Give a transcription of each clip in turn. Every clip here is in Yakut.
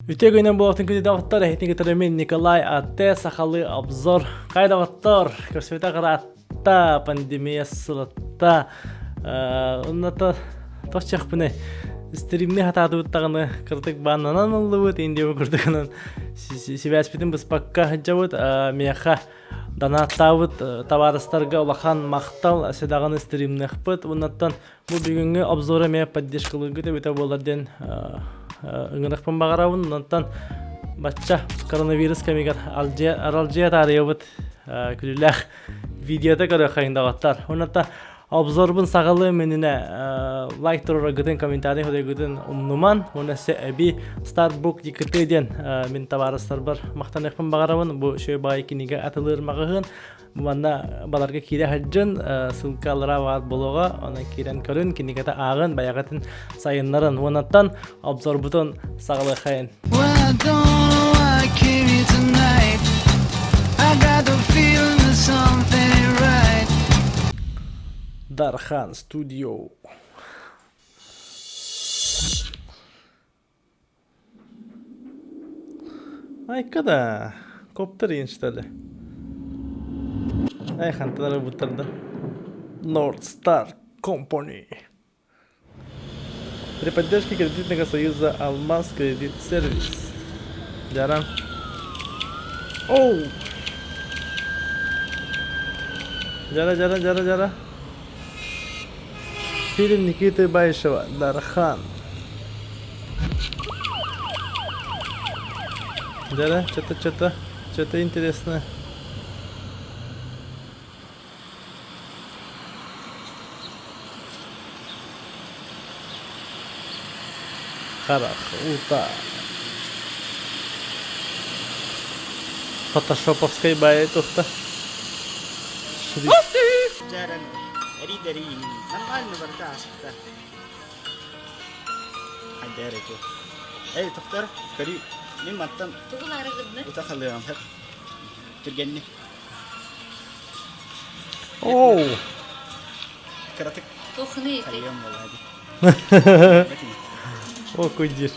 Үтүө күнүн буолтун күнү доҕоттор, эһитин кытары мин Николай Атте, сахалыы обзор. Хай доҕоттор, көрсүбүтэ кыраатта, пандемия сылатта. Онната тохчахпыны стримни хатаатыбыт даҕаны кырдык бааннанан ыллыбыт, индия курдугунан сибээспитин быспакка сылдьабыт. Миэхэ донааттаабыт табаарыстарга улахан махтал, даҕаны стримныахпыт. Оннаттан Бу бүгүҥҥү обзор эмиэ поддержкалыыргыт эбитэ буолар диэн ыҥырыахпын баҕарабын. Онтон бачча коронавирус кэмигэр аралдьыйа таарыйабыт күлүүлээх видеота көрүөххэйин доҕоттор. Онон обзорбун саҕалыам иннинэ лайк туруораргытын, комментарий суруйаргытын умнуман. Уонна өссө эбии Starbook ДКТ диэн мин табаарыстарбар махтаныахпын баҕарабын. Бу үчүгэй баҕайы кинигэ атылыыр маҕаһыын. Манна баларга киирэ сылдьын, ссылка аллара баар буолуоҕа, онон киирэн көрүн, кинигэтэ ааҕын, байаҕытын сайыннарын. Уонаттан обзорбутун саҕалыахайын. Дархан Studio. Айка да, коптер инстали. Ай хантан ылбыттар да. North Star Company. При поддержке кредитного союза Алмаз Кредит Сервис. Жаран. Оу! Жара, жара, жара, жара. Фильм Никиты Баишева «Дархан». Да-да, что-то, что-то, что-то интересное. Харах, ута. Фотошоповскай баайы тухта. Шрифт. Дьааран эрий-дэрий нормально барыта ааспыта. Хайда эрэ Эй, тоқтар, көрүй, мин мантан Тугун арыгыдны? ута халыам Түргэнник. Оу! Кыратык Тухны ити. хайыам буолаа дии. О, куйдир.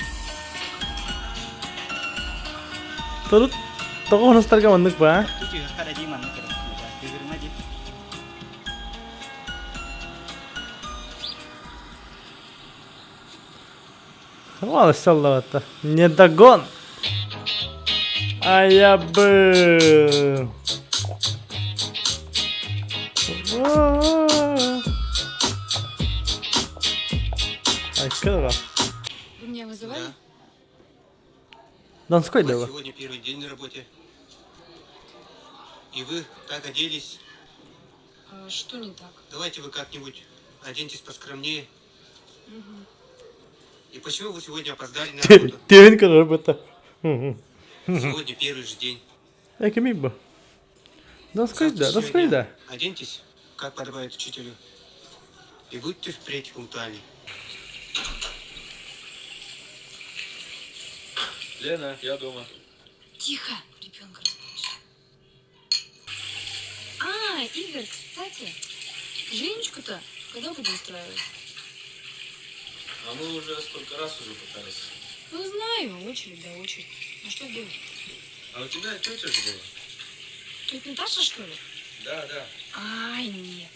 Турут тоҕо хонустарга маннык ба? Түһүөххэ эрэ дии маннык эрэ. Кыыһырма дии. Мало саллавата. Не догон. А я бы. Айкыра. Вы меня вызывали? Донской У вас да сегодня первый день на работе. И вы так оделись. А, что не так? Давайте вы как-нибудь оденьтесь поскромнее. И почему вы сегодня опоздали на работу? Тевин работа. Сегодня первый же день. Экими бу. Донской да, Завтрашнего Донской дня да. Оденьтесь, как подобает учителю. И будьте впредь пунктуальны. Лена, я дома. Тихо, ребенка разбудишь. А, Игорь, кстати, Женечку-то когда буду устраивать? А мы уже столько раз уже пытались. Ну, знаю, очередь да очередь. Ну, что делать? А у тебя тетя же была? Тетя Наташа, что ли? Да, да. Ай, нет.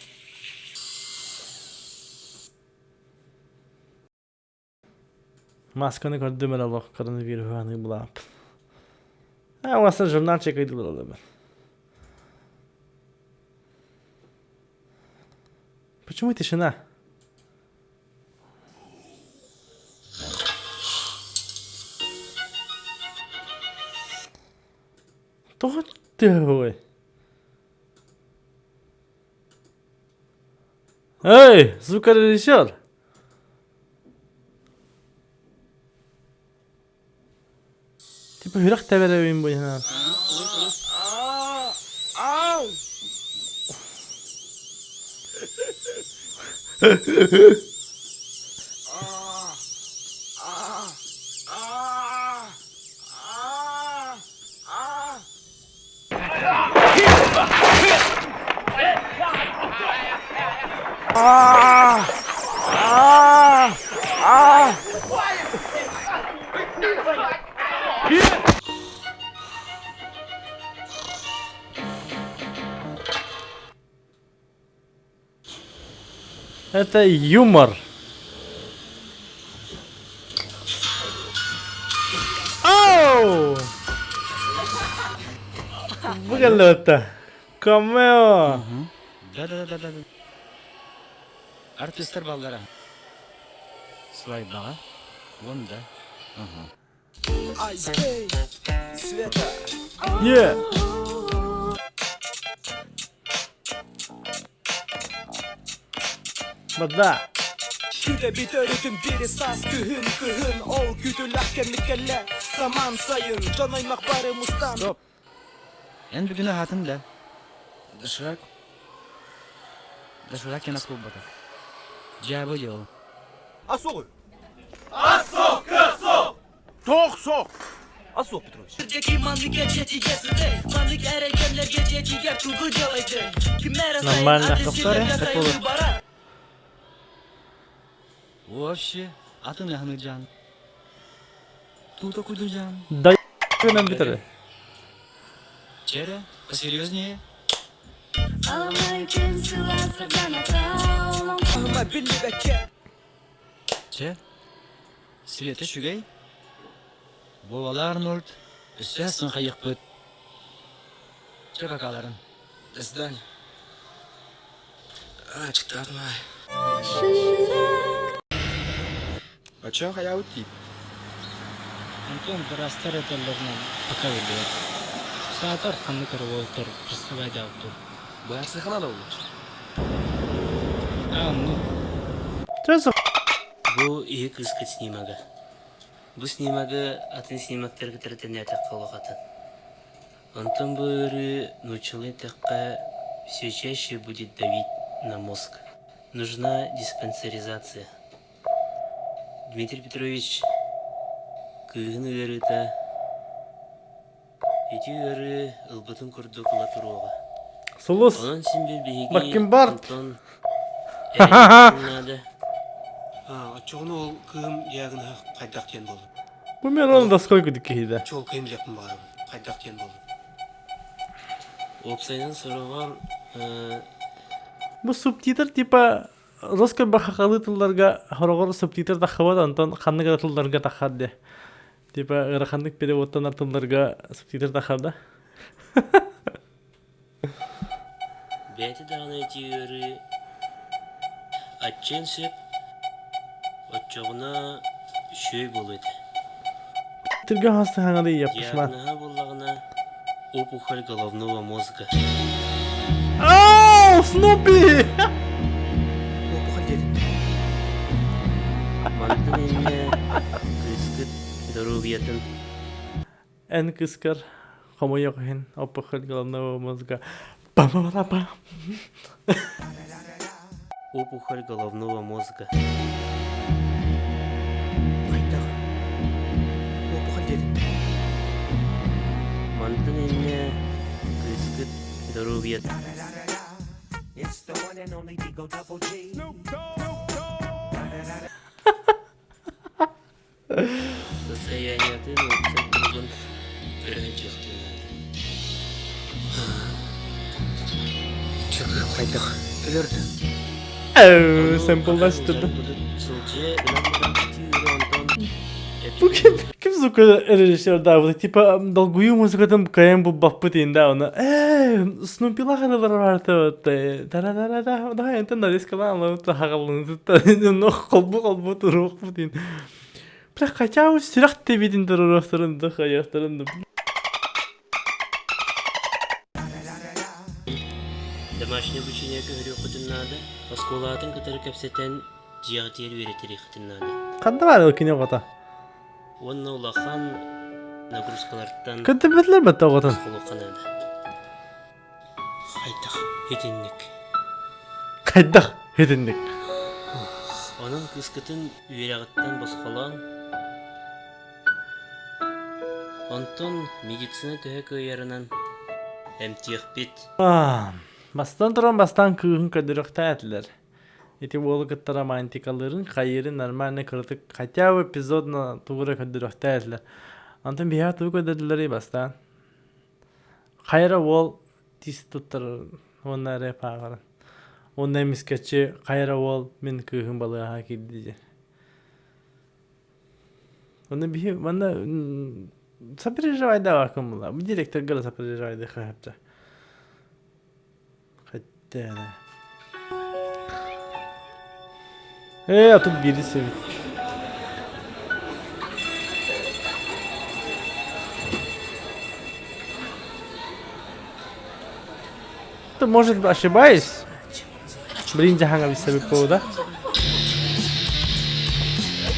Масканы көрдүм эрэ олох коронавируһу булаап. А уаса журнальчик ыйдылар Почему тишина? Тоҕо тыаһый? Эй, звукорежиссер! Типа үрэх тэбэрэбин бу Это юмор. Оу! Выгодно. Камео! Да-да-да-да. Артистар баллара. Свадьбаҕа уонда. Yeah! Бада! Күтэбит өрүтүн бири саас күһүн күһүн ол күтүлэх кэмиккэлэ самаан сайын дьон аймах бары мустан Стоп. Эн бүгүн аһаатын да. Доширак. Доширак кенас буолбатах. Дьаабы дьол. Нормально. Вообще, атын яхыныджан. Тута кудужан. Да нам битары. Чере, посерьезнее. Че? Света үчүгэй. Буолар Арнольд, өссө сыҥхайыахпыт. Чэ какаларын. До свидания. А, чыктаатым аай. Оччоҕо хайаабыт дии? Антон быраастар этэллэринэн пока биллибэт. Саатар ханнык эрэ уолтар приставайдаабыт Быһаарсыахха наада буоллар. Аа, ну Чё за Бу иһи кыыскыт снимога. Бу снимогы атын снимоктарга тәртэнээтэххэ улахатын. Онтон бу ыарыы нууччалыы эттэххэ все чаще будет давить на мозг. Нужна диспансеризация. Дмитрий Петрович кыыһын ыарыыта ити ыарыы ылбытын курдук ыла туруоҕа. Сулус! Онон син биир биһиги Баккимбард! онтон эрэйиэхпитин наада. А, оччоҕуна ол кыыһым диагноһа хайдах диэн буолла? Бу мен оны доской күдүк киһиде. Чуолкайын билиэхпин баҕарабын. Хайдах диэн буолла? Уопсайынан сороҕор Бу субтитр типа русский бахахалы тылларга хороҕор субтитр таххабат онтон ханнык эрэ тылларга таххар де. Типа ыараханнык переводтанар тылларга субтитр таххар да. Бэйэтэ даҕаны ити ыарыы аччыан сөп, оччоҕуна үчүгэй буолуо этэ. Түргэн хастыһаҥары яппышман. Диагноһа буоллаҕына опухоль головного мозга. Ау, Снупи! Опухоль диэтин. Мантан инньэ кыыскыт доруобуйатын Эн кыскар хомойуох иһин опухоль головного мозга. Па-па-па-па. Опухоль головного мозга. Хайдах? Опухоль диэтин. Мантан инньэ кыыскыт доруобуйатын Состояниетын уопсай туругун өрөһүнчүөхтүн наада. Чакырым хайдах? Өлөрдө. Эу, сэмплластырды. Сылдьыа гынан баран ити ыары онтон Бу ким, ким сука режиссер да, вот типа долгую музыкатын кайын булбаппыт инде оны. Э, Снупила ханалар барты тара-тара да энтен нарезкалан алып хагалын но колбу колбу турук дин. Бля, хотя бы сүрэх тебитин туруруохтарын да хайахтарын да. Домашнее обучение көһөрүөххүтүн наада. Оскуолаҕытын кытары кэпсэтэн дьиэҕитигэр үөрэтэриэххитин наада. Ханна баар ол кини оҕото? Уонна улахан нагрузкалартан Кынтыбытлар бата оҕотун. босхолуохха наада. Хайдах? Итинник. Хайдах итинник. Онон кыыскытын үөрэҕиттэн босхолоон, онтон медицина төһө кыайарынан эмтиэхпит. Бастан туран бастаан кыыһын көрдөрүөхтээтилэр. Ити уолу кытта романтикалыырын, хайыырын нормально кыратык хотя бы эпизодно тугу эрэ көрдөрүөхтээтилэр. Онтон биһиэхэ тугу көрдөрдүлэрий бастаан? Хайа эрэ уол тиис туттар уонна рэп ааҕарын. Уонна эмискэччи хайа эрэ уол мин кыыһым балыыһаҕа киирдэ диэн. Онно биһи манна сопереживайдаабаккын була. Бу директорга да сопереживайдыахха сөп Хотя а тут биирис эбит. Ты, может, ошибаюсь? Блин, дьаһаҥа билсэбит буолда.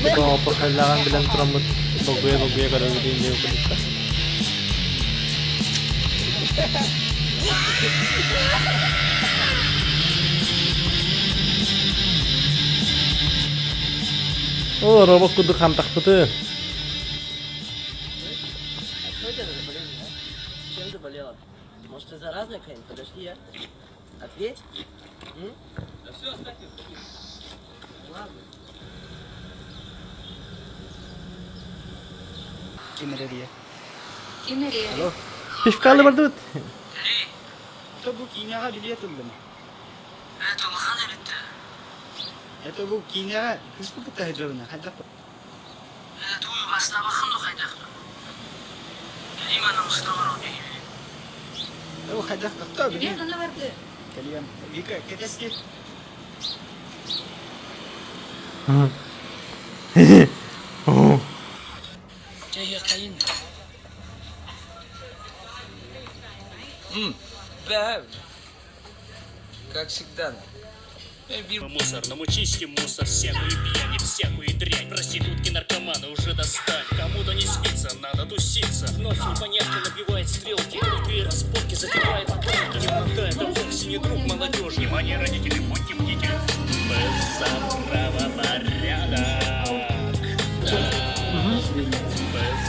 Оппохаллааҕын билэн тураммыт долгуйа-долгуйа көрөбүт диэн курдукка. О, робот курдук хамтахпыты. Чем заболела? Может, ты заразная какая-нибудь? Подожди, а? Ответь. М? Да все, оставь Ладно. Ким эрэрийэ? Ким эрэрий? Пивкалы бардыбыт. Это бу киинэҕэ билиэт ыллым. Это улахан эбит Это бу киинэҕэ кыыспын кытта сылдьабын хайдах Ол хайдах тохтоо Билиэт ханна барды? Кэлиэм. Вика, кэтэски. Да, как всегда. Мусор, но мы чистим мусор, всякую пьянь и всякую дрянь. Проститутки, наркоманы уже достали. Кому-то не спится, надо туситься. Вновь непонятно набивает стрелки. Крутые разборки закрывает банки. Темнота это вовсе не друг молодежи. Внимание, родители, будьте бдительны. Мы за правопорядок.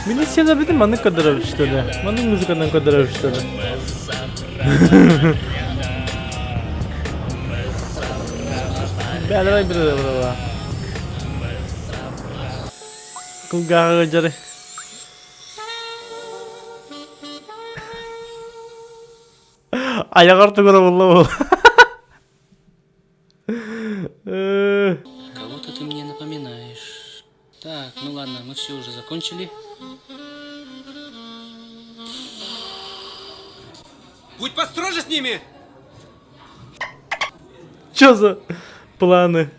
Милиция битин маннык көрдөрөбүт что ли? Маннык музыканан көрдөрөбүт что ли? Бля, давай бля, бля, бля. Кулгааҕы дьары. Айаҕар тугура булла буол. Кого-то ты мне напоминаешь. Так, ну ладно, мы все уже закончили. Будь построже с ними! Чё за планы?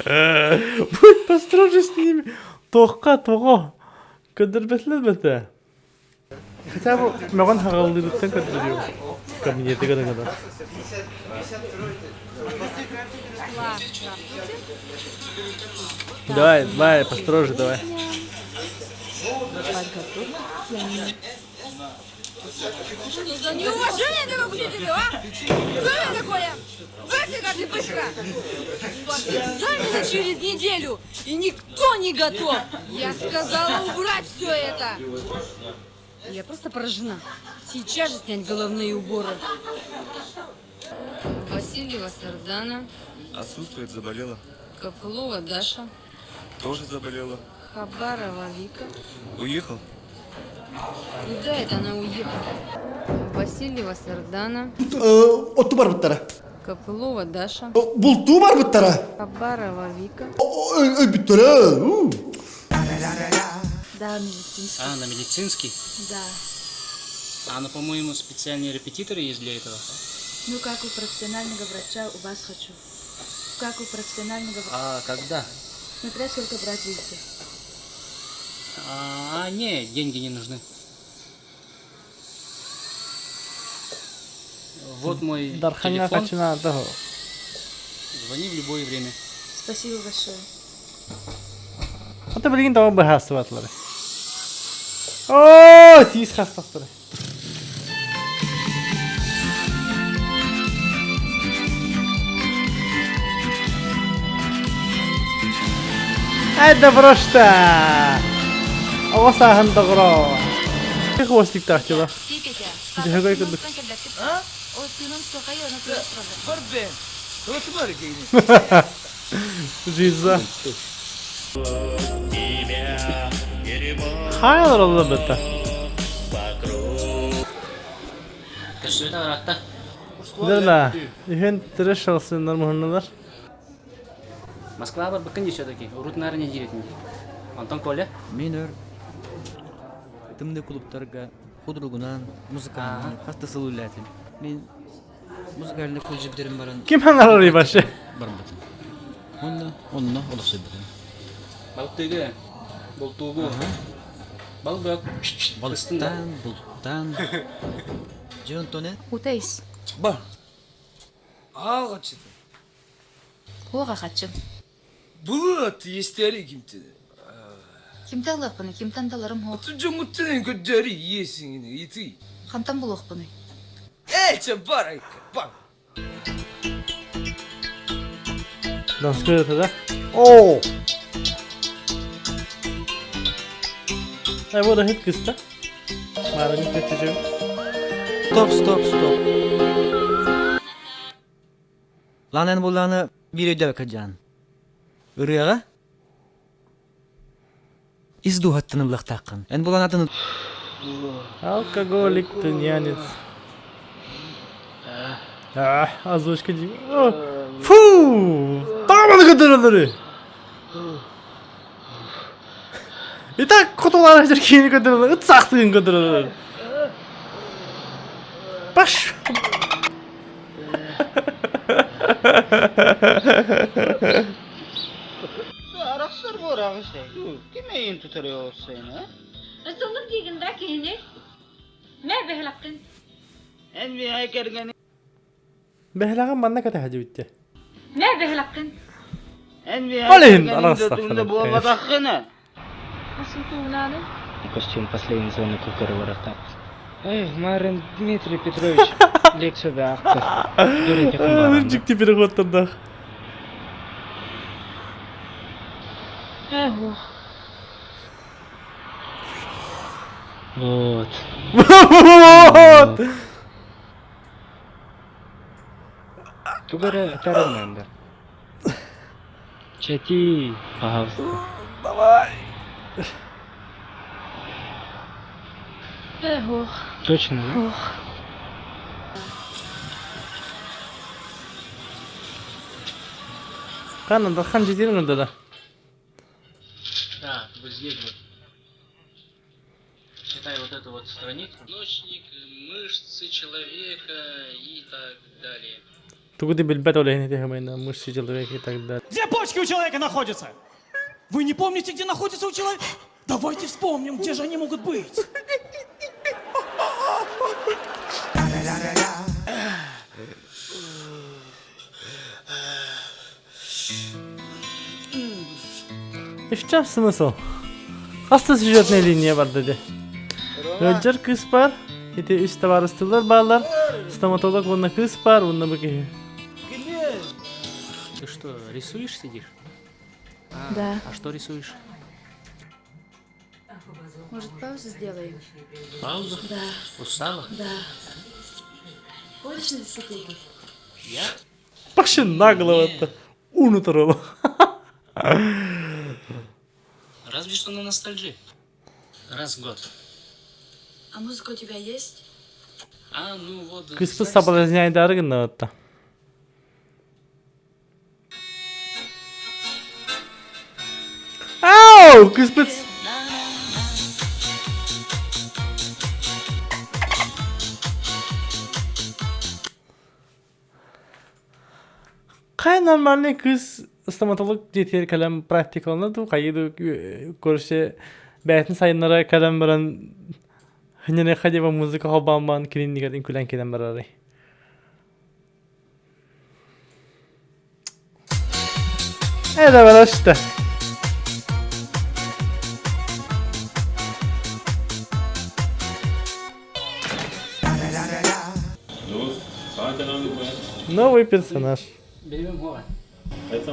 Будь построже с ними. Тоққа тоҕо. Көдөрбөтлөр бөтө. Хотя бы мөҕөн хаҕаллыырыттан көрдөрүөм. Кабинетыгар ыҥырар. Давай, давай, построже давай. Что за неуважение к учителю, а? Что это такое? Быстро, ты быстро! У вас экзамены через неделю, и никто не готов! Я сказала убрать все это! Я просто поражена. Сейчас же снять головные уборы. Васильева Сардана, Отсутствует, заболела. Копылова Даша, Тоже заболела. Хабарова Вика. Уехал? Куда это она уехала? Васильева Сардана, Отту барбыттара. Копылова Даша, Бултуу барбыттара. Хабарова Вика. Өлбүттэрэ. Да, медицинский. А, на медицинский? Да. А, ну, по-моему, специальные репетиторы есть для этого. Ну, как у профессионального врача у вас хочу. Как у профессионального врача. А когда? Смотря сколько брать будете. А, не, деньги не нужны. Вот мой Дархаҥҥа телефон. хачынаата Звони в любое время. Спасибо большое. Ата билигин тоҕо быһаастыбатылар. Оо, тиис хастахтара. Это просто! Оҕо сааһын доҕоро. Хвостиктаах дьыла. Дьөһөгөй курдук. Барбен! Жиза. Хайалар олла бетта. Көстүбүт аҕыратта. Да, үһүн трэш шалсыннар муһуннулар. Москва барбыккын дии все-таки. Урут наар не диирэтин дии. Онтон Коля? Мин өр тымныы клубтарга худругунан, музыканан хас да сыл үлэлээтим. Мин музыкальный колледж бүтэрэн баран Ким хаҥарарый вообще? барбытым. Онно, онно олохсуйбутум. Балтыгы, бултуугу. Балбык. Балыктаан, бултаан. Дьэ онтон эн? Утейс. Бар. Ааҕаччытын. Туох ахаччым? Былыат иэстэри кимтэн? Кимтэн ылыахпыный, кимтэн да ыларым суох. Дьоҥҥуттан көрдөөрү иэсиҥин ыйытый. Хантан булуохпунуй? Ээ, чэ бар айка, бар. Донской это, да? О! Ай, вот ахит кыста. Маарыҥ көччүчү. Стоп, стоп, стоп. Лаан эн буллааны биир өйдөөбөккө дьаан. Ырыаҕа ис дууһаттан ыллахтааххын. Эн булан атын Алкоголик, тунеядец. А, озвучка дии. Фу! Тааманы көтөрөлөрү! Итак, хотулаан сир киини көтөрөлөр, ыт саахтыгын көтөрөлөр. Паш! Арахсар буораҕы Ким эйин тутарıyor seni? Сонук диигин да киһини. Мэ бэһэлэххин. Эн миэхэ кэргэни Бэһэлэҕин манна кэтэһэ дьибиттэ. Мэ бэһэлэххин. Эн миэхэ Ол иһин кэргэнин арахсахтара. да буолбатаххына. Асутуунааны. Костюм последний звонок көрө Эй, Марин Дмитрий Петрович, лекция автор. Дьикти переходтардаах. Эх, Вот. Вот! Тугара тарананда. Чати, пожалуйста. Давай. эх, Точно, да? ох. Ханна, дархан дьиэтин да. Да, вот здесь вот. Читай вот эту вот страницу. Ночник, мышцы человека и так далее. Тугу да билбэт ол иһин этиһэмэйна мышцы человека и так далее. Где почки у человека находятся? Вы не помните, где находится у человека? Давайте вспомним, где же они могут быть. И в чем смысл? Хаста сюжетная линия бар dedi. Ыалдьар кыыс бар, ити үс табаарыстыылар бааллар, стоматолог уонна кыыс бар, уонна бу киһи. Ты что, рисуешь сидишь? А, Да. А что рисуешь? Может, паузу сделаем? Паузу? Да. Устала? Да. Ходишь на дискотеки? Я? Вообще нагло это. Унутарова. Разве что на ностальжи. Раз в год. А музыка у тебя есть? А, ну вот... Кыспыт соблазняйдары гынна Ау! Кыспыт... Хай нормальный кыыс стоматолог диэтигэр кэлэн практикалана дуу, хайыы дуу көрсе бэйэтин сайыннара кэлэн баран хиннэнэ диэбэ музыка холбоон клиникатын күлэн кэлэн барарый. Это барашта. Новый персонаж. Берем Вова. Это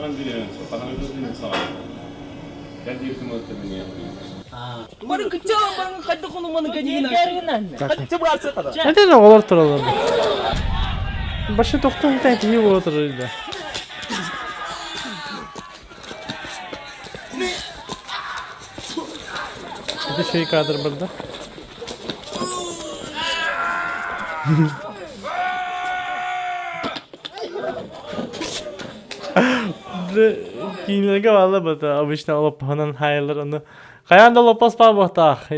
же олар туралар. Башы тоқтон тәнтіге болып отыр да. Это şey кадр бар да. Киинэлэргэ бааллар бата обычно олоппоһунан хаайаллар ону хайаан да олоппос баар буолтаах.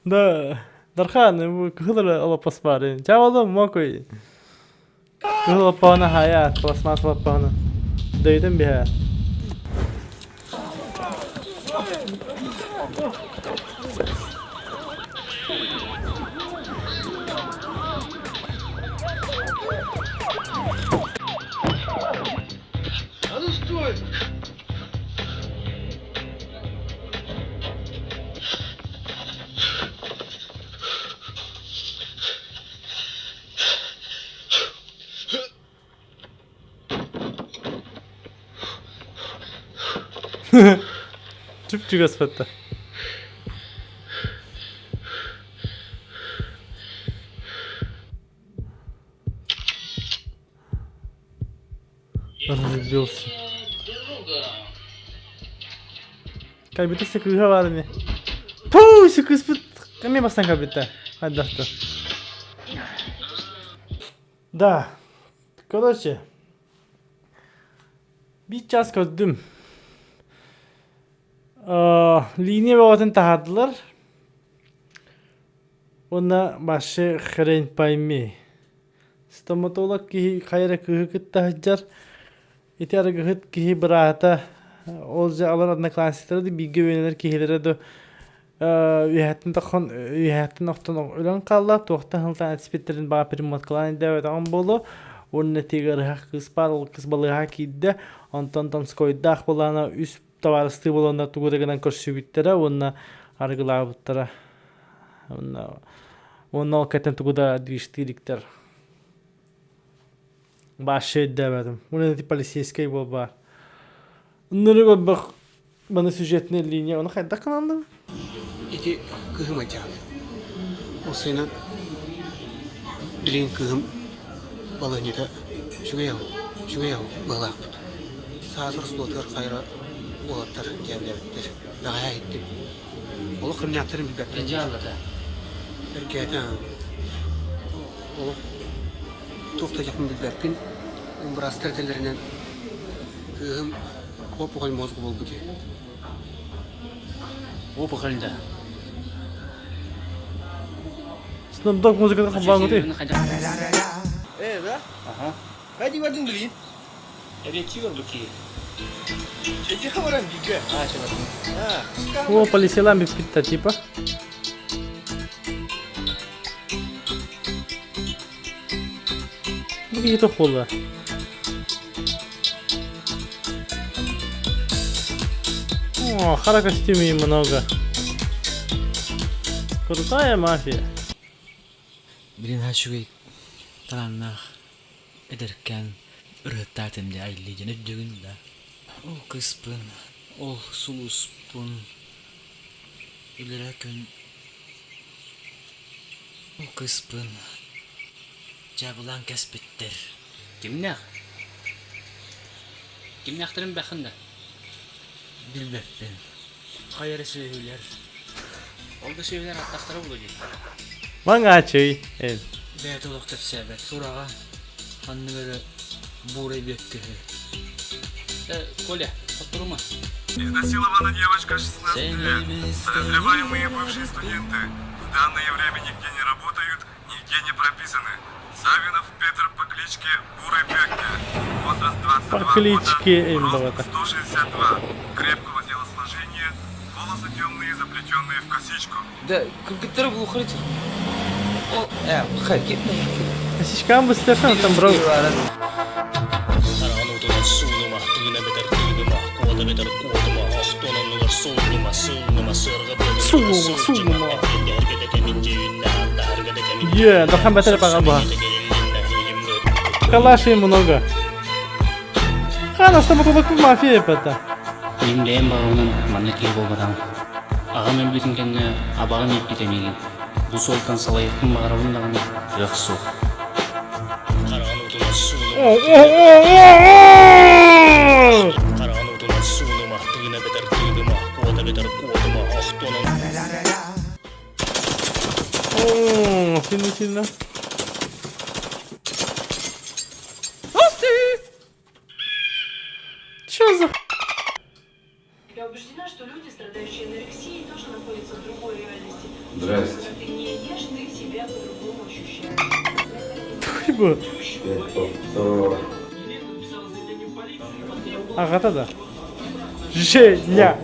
Да Дархан бу кыһыл эрэ олоппос баар. Чаабалы мокуй. Кыһыл олоппоһуна хаайа пластмасс олоппоһуна. Дөйүтэн биһэ. А ну стой! Чүп-чүгэс батта. Разлюбился. Кайбыта сыкыыһа баар ини. Пуу, сыкыыспыт эмиэ бастан кэлбитэ. Хайдахта. Да. Короче, биир час көрдүм. Линия бөҕөтүн таһаардылар. Уонна вообще хрень пойми. Стоматолог киһи хайа эрэ кыыһы кытта сылдьар. Ити арыгыһыт киһи быраата ол дьэ алар одноклассниктара да бииргэ үөрэнэр киһилэрэ да үөһэттэн тоххон үөһэттэн охтон өлөн хаалла туохтан сылтаан этиспиттэрин баҕа перемоткалаан өйдөөбөтөҕүм буолуо уонна тиги ырыһах кыыс баар ол кыыс балыыһаҕа киирдэ онтон Донскойдаах былаана үс табаарыстыы буоланнар тугу да гынан көрсүбүттэрэ уонна арыгылаабыттара уонна уонна ол кэтэн тугу да движтыы иликтэр Вообще өйдөөбөтүм. Уонна ити полицейскай буолбаар. Ныры көрбөх маны сюжетная линия оны хайдах гынандым? Ити кыһым айдьаан. Ол сайынан билигин кыыһым балаһынньата үчүгэй аһыл, үчүгэй аһыл быһалаахпыт. Саатар оскуолатыгар хайра уолаттар дьээбэлээбиттэр. Бэҕэһээ иһиттим. Олох кымньааттарын билбэппин. Дьааллата. Эргээтэ олох туох да дьахпын билбэппин. Быраастар этэллэринэн кыыһым опухоль мозга буолбут үһү. Опухоль да. Snoop Dogg музыкатын холбооҥҥутуй? Э, да? Ага. Хайди бардың билин? Эбиэтчи көрбүт киһи. Эти баран бигэ. А, чебатын. О, полицейлан бүппүт типа. Бу киһи туох буолла? О, хара костюме много. Крутая мафия. Билин үчүгэй талааннаах эдэркээн ырыһыттаатым дии айыллыы диэн өйдүүгүн да. Ол кыыспын, ол сулуспун үлэрэ күн Ол кыыспын дьаабылаан кэспиттэр. Кимнээх? Кимнээхтэрин бэххин да? Билбэппин. Хайа эрэ сүөһүлэр. Ол да сүөһүлэр аттахтара буолуо дии. Маҥаачый эн. Бэйэтэ олох кэпсээбэт. Сураҕа ханнык эрэ буурай бүөккөһү. Э, Коля, хотторума. Изнасилована девочка 16 лет. Подозреваемые бывшие студенты. В данное время нигде не работают, нигде не прописаны. Савинов Петр по кличке Бурый Бекке. Возраст 22 По кличке года, рост Эльдовата. 162, крепкого телосложения, волосы темные, заплетенные в косичку. Да, кыргыттары булухарычы. Ол, э, Косичкам быстарсан там бро. Хараҕын уутунан суунума, тыына бэтэр тыыныма, куота бэтэр куотума, охтон оннугар суунума, сылныма, сыарҕа быата Суунума, сылдьыма, суунума. эппиэттэһэргэ да кэмин дьиэйүннэ, ааттаһарга да кэмин Е, дархан бэтэр паҕа буһа. Калашей много. Хана стоматолог мафия это. Мин бэйэм баҕабынан манна киһи буолбатаҕым. Аҕам өлбүтүн кэннэ абаҕам ииппитэ миигин. Бу суолтан салайыахпын баҕарабын даҕаны кыах суох. Хараҕын уутунан суунума, хараҕын уутунан суунума, тыына бэтэр тыыныма, куота бэтэр куотума, охтонон. О, сильно сильно. Здрасте. Туй бу? Аҕата да. Женя!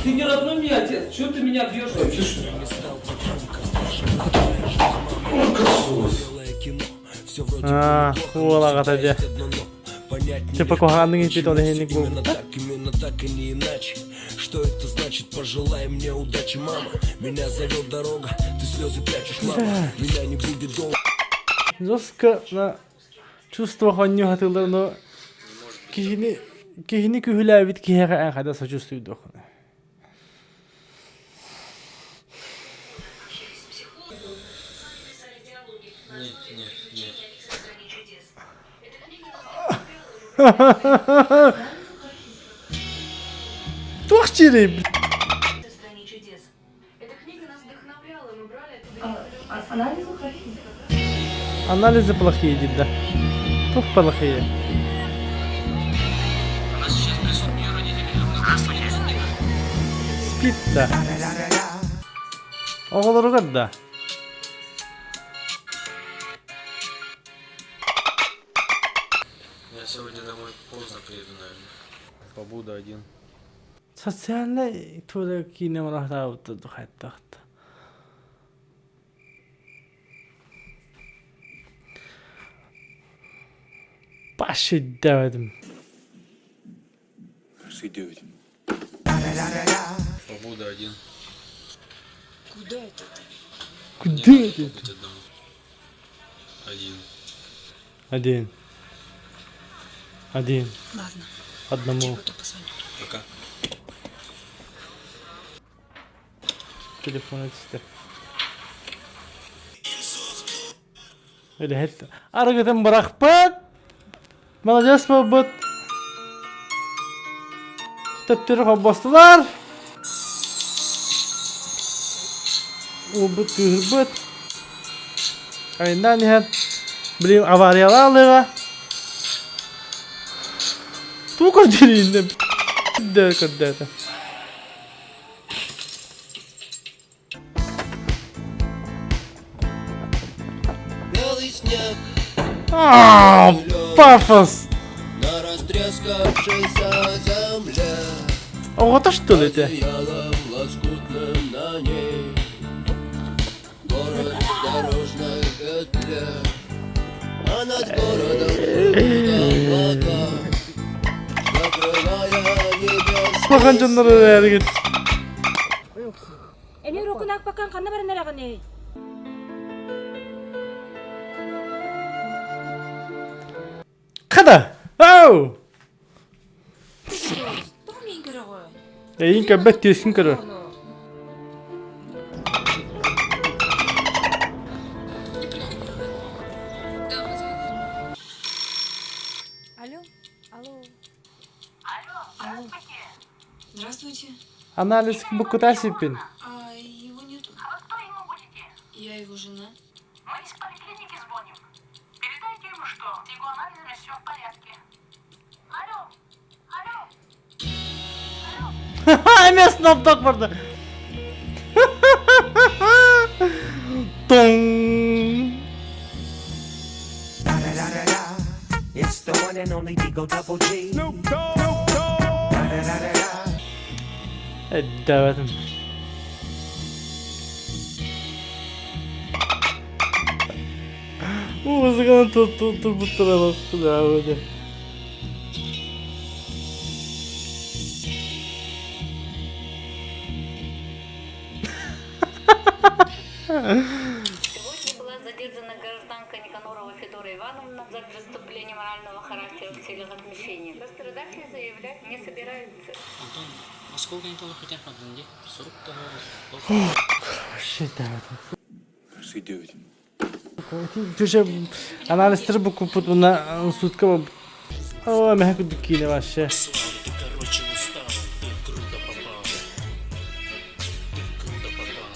Ты не родной мне отец, чего ты меня бьешь вообще? Аа, уол аҕата дьэ. Типа куһаҕаннык ииппит ол иһинник буолбута. Именно так и не иначе. Что это значит? Пожелай мне удачи, мама. Меня зовет дорога, ты слезы прячешь, мама. Меня не будет долго. Жестко на чувство хонню хатылар, но киһини киһини күһүлээбит киһиэхэ эн хайда сочувствуйдуоххуна. Туох чирий, Анализы плохие диир да. Туох плохие? Спит да. Оҕолоругар да. Я сегодня домой поздно приеду, наверное. Побуду один. Социальнай туора киинэ оҥоро хайдах Паш өйдөөбөтүм. Побуду один. Куда это ты? Куда это? Побыть одному. Один. Один. Один. Ладно. Одному. Пока. Телефона түстэ. Үлэһит арыгытын бырахпыт. Маладьыас буолбут. Төттөрү холбостулар. Уолбут кыыһырбыт. Айаннаан иһэн, блин, авариялаах алыыга. Тугу көрдөрүүннэ көрдөөтө. Белый снег А, пафос! на растрескавшейся земле. Оҕото что ли это? Одеялом лоскутным на ней. Город в дорожной петле. А над городом плывут облака, закрывая небеса. Улахан дьоннор эрээригит. Эми рукунак бакан ханна баран эрэҕиний? Хада! Ау! Тоҕо миин көрөҕүн? Эйин көрбөт түөскүн көрөр. Алло? Алло. Алло. Здравствуйте. Анализ буккута сиппин. А его нету. А вы кто ему будете? Я его жена. Мы из поликлиники звоним. Передайте ему, что с его анализами все в порядке. Алло! Алло! Эмиэ Snoop Dogg барда. Тоҥ. It's the one and only Deagle Double G. Snoop Dogg. Өйдөөбөтүм. Музыканы турбуттара лаппы Сегодня была задержана гражданка Никанорова Федора Ивановна за преступление морального характера в целях отмщения. Пострадавшие заявлять не собираются. Антон, а сколько они там хотят где? 40 Вообще Түше анализтер букупут уна сутка О, мэхэ курдук киинэ вообще. Ты, короче, устал. Ты круто попал. Ты круто попал.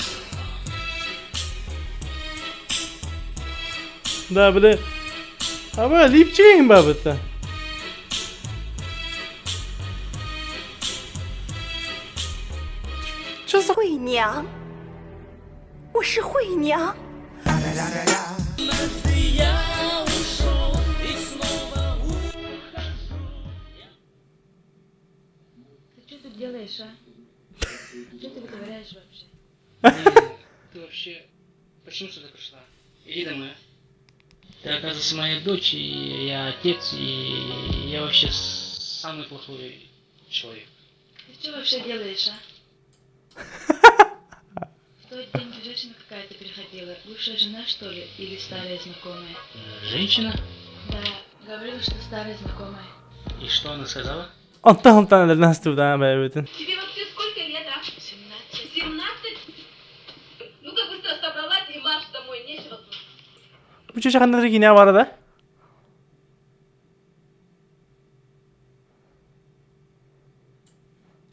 Да, били. Аба липчигэ бабыта. Что за... 惠娘，我是惠娘。 Я ушел и снова Ты что тут делаешь, а? Что ты вытворяешь вообще? Ты вообще почему сюда пришла? Иди домой. Ты, оказывается, моя дочь, и я отец, и я вообще самый плохой человек. Ты что вообще делаешь, а? В тот день женщина какая-то приходила. Бывшая жена, что ли? Или старая знакомая? Женщина? Да, говорила, что старая знакомая. И что она сказала? Онтон онтон элэрнэ астыбытаан бэйэбитин. Тебе вообще сколько лет, а? 17. 17? Ну-ка быстро собралась и марш домой, нечего тут. Бу чүчэ ханна эрэ киинэ баара да?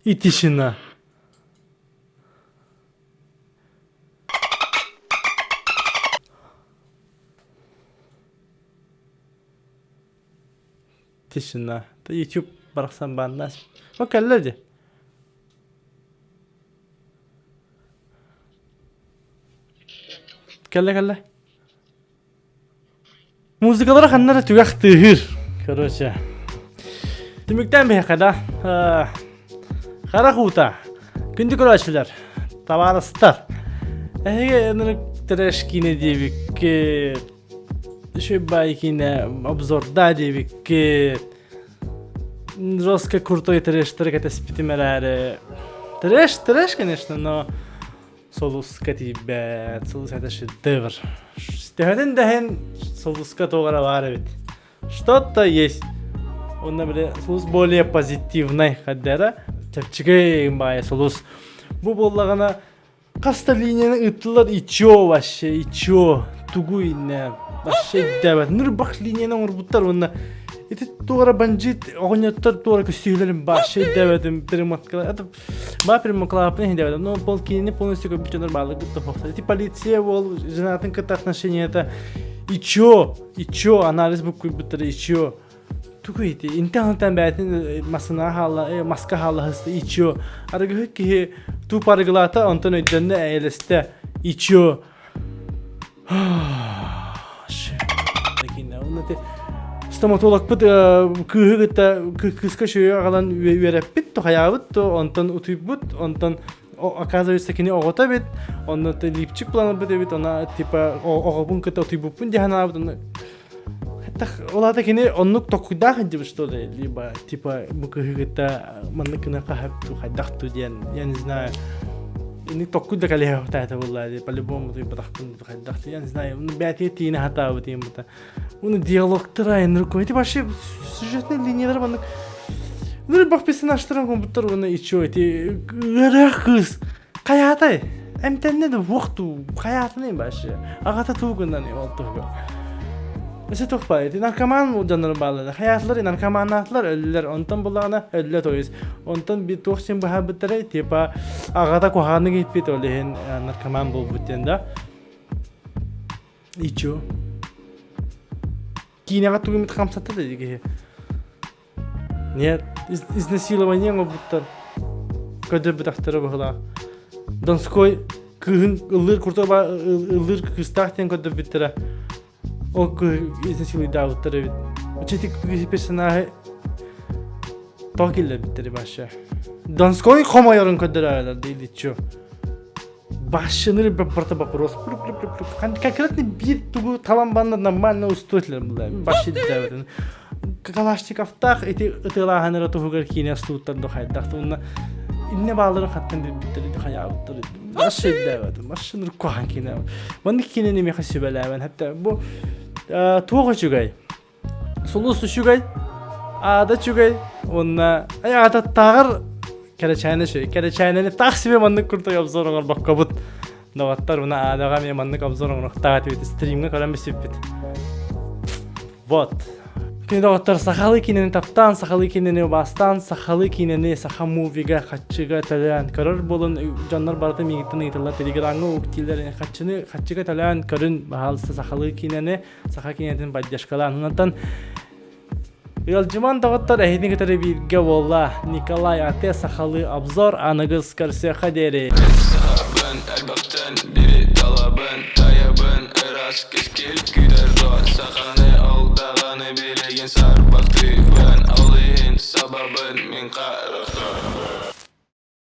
И тишина. Тишина. YouTube барахсан бааннаас. О кэллэ дии. Кэллэ кэллэ. Музыкалара ханна да түгэх тыаһыыр. Короче. Түмүктээн биһиэхэ да харах уута. Күндү көрөөччүлэр, табаарыстар. Эһиги ынырык трэш киинэ диэбиккит. Үчүгэй баай киинэ обзордаа диэбиккит. Жестко крутой трэштэри кэтэспитим эрээри. Трэш, трэш, конечно, но Сулуска тиийбэт, сулус это шедевр. Төһөнүн да иһин сулуска туох эрэ баар эбит. Что-то есть. Онно били сулус более позитивный хаддара. Чэпчэки баайы сулус. Бу буоллаҕына хас да линияны ыыттылар и чё вообще, и чё? Тугу иннэ? Вообще өйдөөбөт. Нырбах линияны оҥорбуттар уонна ити туох эрэ бандьыыт оҕонньоттор туох эрэ көстүүлэрин вообще өйдөөбөтүм перемоткалар. Это Ба примоклапны хиндебедем, но пол кинини полностью көбүчөнөр баалык тохохта. Ити полиция ол женатын кытта отношенията и чё, и чё, анализ буккуйбуттар, и чё. Тугу ити, интен бээтин масына хаалла, маска хаалла хыста, и чё. Арыгыһыт киһи туп арыгылаата, онтон өйдөннө эйэлэстэ, и чё. Стоматологпыт кыыһы кытта кыыска үчүгэй аҕалан үөрэппит, хайаабыт, онтон утуйбут, онтон оказывается кини оҕото эбит, онно липчик планырбыт эбит, она типа оҕобун кытта утуйбуппун дии санаабыт, онно ол аата кини оннук токуйдаах илдьибит что ли, либо типа бу кыыһы кытта маннык гына хаһып хайдах ту диэн, я не знаю. Ини токкуй да кэлиһэ буолла дии, по-любому утуйбатахпын хайдах я не знаю, бээтигэ тиинэ хатаабыт диэн бута. Уну диалогтара энерко, эти вообще сюжетные линиялар маннык Ну, бах персонажтарын компьютер уна и чё, эти ыарах кыз хайаатай эмтэннэ да уохту хайаатыный вообще аҕата туу гынан ол туһугар Өсө туох баар ити наркоман дьоннор бааллар хайаатылар наркоманнаатылар өллөр онтон буллаҕына өллө то есть онтон би туох син быһаарбыттара типа аҕата куһаҕаннык ииппит ол иһин наркоман буолбут диэн да и чё киинэҕэ тугу эмит хамсатта да киһи Нет, изнасилование оҥорбуттар. Көрдөрбөтөхтөрө быһыылаах. Донской кыыһын ыллыыр курдук ыллыыр кыыстаах диэн көрдөрбүттэрэ. Ол кыыһы изнасилуйдаабыттар эбит. Оччо ити персонажы тоҕо киллэрбиттэр вообще. Донской хомойорун көрдөрөөрүлэр или чё? Башчыны просто вопрос. Конкретно биир тугу талан банна нормально устуотлар була. Башчы дээбитин. Калашниковтаах ити ытыалааһыныра туһугар киинэ устууттар да хайдах уонна инне бааларын хаттан билбиттэр хайаабыттар башчы дээбитин. Башчыны куһаҕан киинэ. Маннык киинэни миэхэ сүбэлээбэн. Хатта бу туох үчүгэй? Сулус үчүгэй, аада үчүгэй уонна аататтааҕар кэрэчээнэ үчүгэй. Кэрэчээнэни таах себе маннык курдук обзор оҥорбоккобут. Доҕоттор, мына аадаҕа эмиэ маннык обзор оҥоруохтаах этибит. Стримҥэ көрөн билсиппит. Вот. Кини доҕоттор сахалыы киинэни таптаан, сахалыы киинэни убаастаан, сахалыы киинэни саха мувига, хаччыга төлөөн көрөр буолун дьоннор барыта миигиттэн ыйыталлар телеграмҥа уктиилэр хаччыны хаччыга төлөөн көрүн баһаалыста сахалыы киинэни саха киинэтин поддержкалаан. Онтон Ыалдьыман доҕоттор эһини кытары бииргэ буолла Николай Ате сахалыы обзор аныгыс көрсүөххэ диэри. Сахабын элбэхтэн бири талабын Тайабын ырас кэскил күүтэр дуо Саханы ол даҕаны билигин сарбахтыыбын Ол иһин сабабын мин ха.